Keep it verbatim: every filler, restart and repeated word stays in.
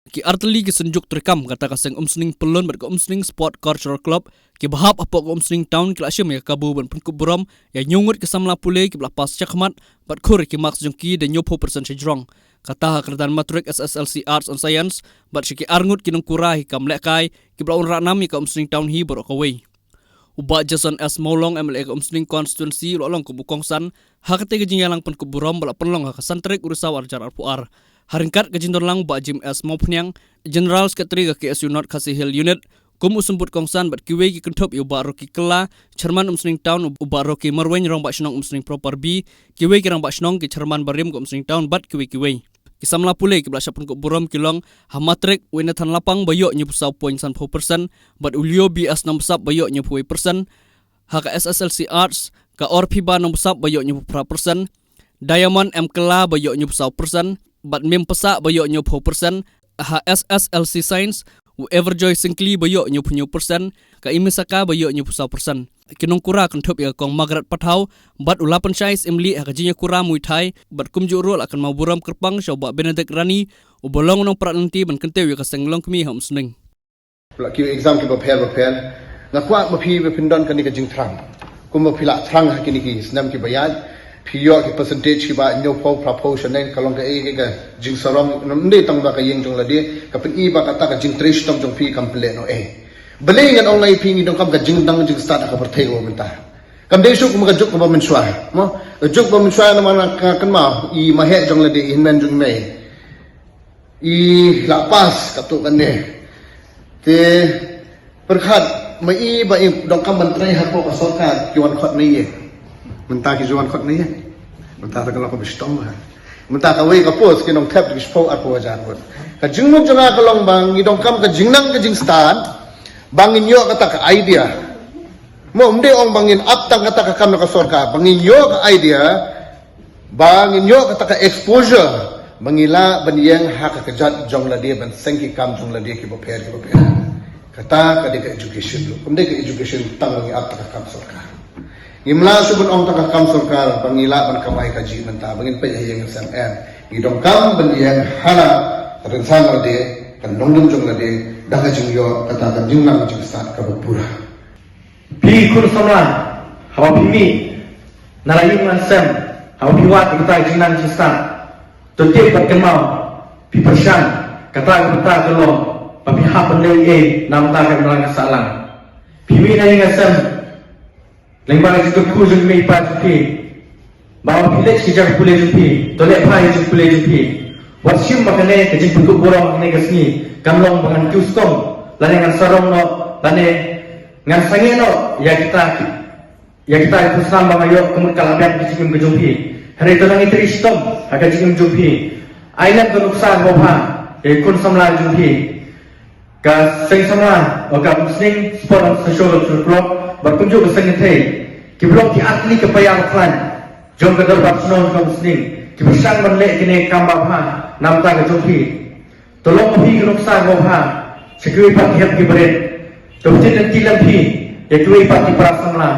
Ki artylli ki synjuk treikam kata ka seng Umsning Pyllun bad ka Umsning Sport Cultural Club kiba hap hapoh ka Umsning Town ki la shim ïa ka kabu ban pynkup burom ïa hynñiew ngut ki samla pule kiba la pass shakhmat bad khur ïa ki marks jong ki da hynñiewphew percent shajrong. Kata ha ka kyrdan Matric, S S L C Arts and Science bad sha ki ar ngut ki nongkura hi kam lehkai kiba la wanrah nam ïa ka Umsning Town hi baroh kawei. U Bah Jason S Mawlong, M L A ka Umsning Constituency, u la long kum u kongsan ha katei ka jingïalang pynkup burom ba la pynlong ha ka san tarik u Risaw ar hajar arphew ar. Ha ryngkat ka jingdon lang u Bah Jim S Mawphniang, General Secretary ka K S U North Khasi Hills Unit, kum u symbud kongsan bad kiwei ki kynthup ïa u Bah Rocky Kylla, Chairman Umsning Town, u Bah Rocky Marwein, Rangbah Shnong Umsning Proper B, kiwei ki rangbah shnong, ki chairman barim ka Umsning Town bad kiwei kiwei. Ki samla pule kiba la shah pynkup burom ki long ha Matric u Nathan Lapang ba ïoh hynñiewphew saw point san phew percent bad u Leo B S Nongbsap ba ïoh hynñiewphew wei percent, ha ka S S L C Arts ka Orphiba Nongbsap ba ïoh hynñiewphew phra percent, Diamond M Kylla ba ïoh hynñiewphew saw percent bad Mim Passah ba ïoh hynñiewphew percent, ha S S L C Science u Everjoy Syngkli ba ïoh hynñiewphew hynñiew percent, ka Imisaka ba ïoh hynñiewphew saw percent. Ki nongkura kynthup ïa ka Kong Margaret Pathaw bad u Lapanshai Syiemlieh ha ka jingïakura Muay Thai bad kumjuh ruh la kynmaw burom kyrpang sha u Bah Benedict Rani uba long u nongprat lynti ban kyntiew ïa ka seng longkmie ha Umsning. La ki exam kiba pher ba pher. Nga kwah ba phi ba phin don kane ka jingthrang. Kumba phi la thrang ha kine ki snem kiba ïaid, phi ïoh ki percentage kiba hynñiewphew, phraphew, shane ka long kaei kaei ka jingsarong, ym dei tang ba ka ïing jong lade, ka pyni ba kata ka jingtrei shitom jong phi kam pynlehnohei. Balei ngan ong ïa phi, ngi donkam ka jingdang jingstad ha ka pyrthei kaba mynta. Kam dei shuh kum ka juk kaba mynshuwa, mo? Ka juk ba mynshuwa namar nga kynmaw i ma heh jong lade, i hynmen jong i mei, i la pass katto katne. Te pyrkhat ma i ba i donkam ban trei hapoh ka sorkar, ki wan khot na ïing. Mynta ki ju wan khot na ïing. Mynta ka long kaba shitom bha. Mynta kawei ka post ki nang thep da ki shiphew arphew hajar ngut. Ka jingmut jong nga ka long ba ngi donkam ka jingnang ka jingstad ba ngin ïoh kata ka idea. Mo, ym dei ong ba ngin ap tang kata ka kam na ka sorkar, ba ngin ïoh ka idea ba ngin ïoh kata ka exposure ba ngi lah ban ïeng ha ka kjat jong lade, ban seng ki kam jong lade kiba pher kiba pher. Kata ka dei ka education ruh. Kam dei ka education tang ba ngi ap tang ka kam sorkar. Ngim lah shuh ban ong tang ka kam sorkar ba ngi lah ban kamai kajih mynta, ba ngin peit ha ïing ha sem, em. Ngi donkam ban ïeng ha la ka rynsan lade, ka nongrim jong lade, da ka jingïoh kata ka jingnang jingstad kaba pura. Phi khun samla, haba phi mih na la ïing na sem, haba phi wad ïa kata ka jingnang jingstad, to tip bad kynmaw, phi pyrshang, kata ka bynta ka long ba phi hap ban leh ei na bynta ka imlang ka sahlang. Phi mih na ïing na sem lyngba ka jingkyrkhu jong i mei i pa jong phi, ba haba phi leit sha ki jaka pule jong phi, to leh bha ïa ka jingpule jong phi. Wat shim ba kane ka jingpynkup burom kane ka sngi kan long ba ngan kiew stom lane ngan sarong noh lane ngan sangeh noh ïa kita, ïa kita ki khun samla ba nga ïoh, ka mut ka la biang ka jingim ka jong phi. Hynrei to nang ïatrei shitom ha ka jingim jong phi. Ai lem ka nuksa kaba bha ïa ki khun samla jong phi. Ka seng samla, ka Umsning Sport and Social Welfare Club bad kumjuh ka seng kynthei, kiba long ki artylli ki paidbah khlaiñ jong ka dorbar shnong ka Umsning, kiba shang ban leh kine ki kam ba bha na bynta ka jong phi. To long ma phi ka nuksa kaba bha sha kiwei pat ki hep ki barit. To pynjah lynti lem phi ïa kiwei pat ki para samla.